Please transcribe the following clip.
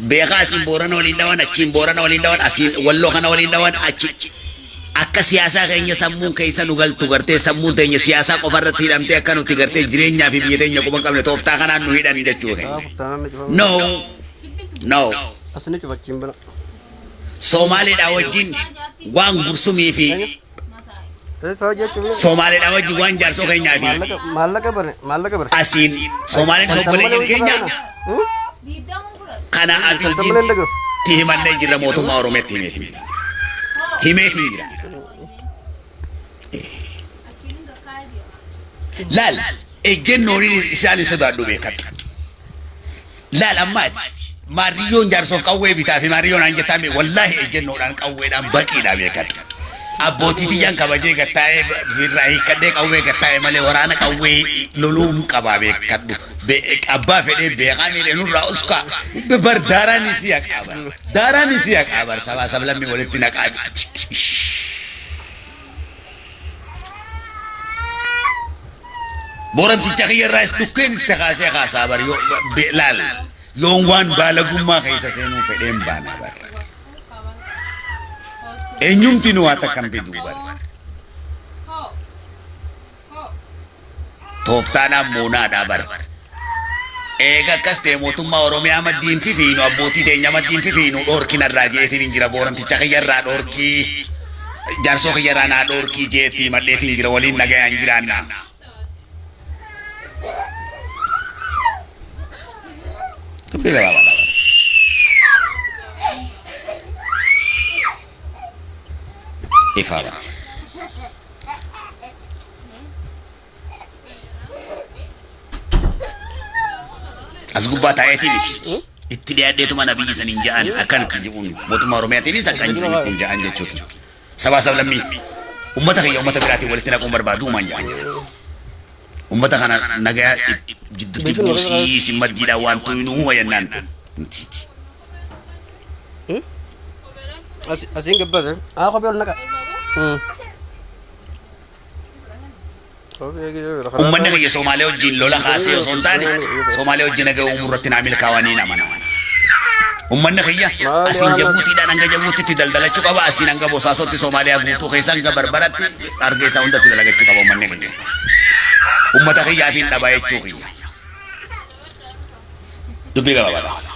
Beekaa asiin Boorana waliin dhawan, achiin Boorana waliin dhawan, asiin Walloo kana waliin dhawan, achi akka siyaasaa keenya sammuun keessa nu galtu gartee sammuun teenya siyaasaa qofa irratti hidhamtee akka nuti gartee jireenyaa fi biyya teenya quba hin qabne tooftaa kanaan nu hidhan jechuu keenya. No, no. Asni cufachiin bana. Soomaaleedhaa wajjin waan gursumii fi Eessa hojjechuuf? Soomaaleedhaa wajjin waan jaarsoo keenyaa fi Maallaqa maallaqa bare maallaqa bare. asiin Soomaaleen obboleeyyan keenya kana Shantan malee hin Abiyyiin dagaru. itti himannee jirra mootummaa Oromiyaatti himeetiin jira. Himeetiin jira. Laal ejjennoon isaan hin sodaadhu beekadhu. Laal ammaati maarriyyoon jaarsoof qawwee bitaa fi maarriyyoon aan jettaa mee wallaahi ejjennoodhaan qawweedhaan baqiidha beekadhu. Abbootii tiyyaan kabajee gattaa'ee irraa hiikkadhee qawwee gattaa'ee malee waraana qawwee loluun qabaa beekadhu. Abbaa fedhee beekaa miidhee nurraa uskaa bar daaraan isii haqaa bar. Daaraan isii haqaa bar sabaa sablammii walitti naqaa. Booranticha kiyya irraas dhukkeen itti kaasee kaasaa bar yoo laal yoon waan baalagummaa keessa seenuu fedheen baana bar. Eenyumti nu waa takka hin fiduu bar. Tooftaadhaan moonaadhaa bar. Eega akkas ta'e mootummaa Oromiyaa maddiin fifiinu abbootii teenya maddiin fifiinu dhoorkinarraa jeetiin hin jira booranticha kiyyarraa dhoorkii jaarsoo kiyyarraa naa dhoorkii jeetti madheetiin jira waliin nagayaan jiraanna. Dubbii gabaabaadha. Ifaadha. As gubbaa taa'eetii miti. Itti dhiyaadheetuma nabiyyi saniin ja'an akkan itti ji'uun mootummaa Oromiyaatiinis akkan ittiin ja'an jechuuti. Sabaa sablammii ummata kiyya ummata biraatiin walitti naquun barbaadu uumaan ja'an. Ummata kana nagayaa jidduutti buusii isin maddiidhaan waan tuynu uuma jennaan. Miti. Asiin gabbase. Haa kophee ol naqa. Uummanni kiyya Somaalee wajjin lola kaasee osoo hin taane Somaalee wajjin nagaa uumuu irratti naa milkaa'anii amana. Uummanni kiyya asiin Jabuutiidhaan hanga Jabuutitti daldalachuu qaba, asiin hanga Bosaasootti Somaaliyaa guutuu keessa hanga Barbaratti Hargeysaa hundatti dalagachuu qaba uummanni kiyya. Uummata kiyyaaf hin dhabaa jechuu kiyya. Dubbii gabaabaadha.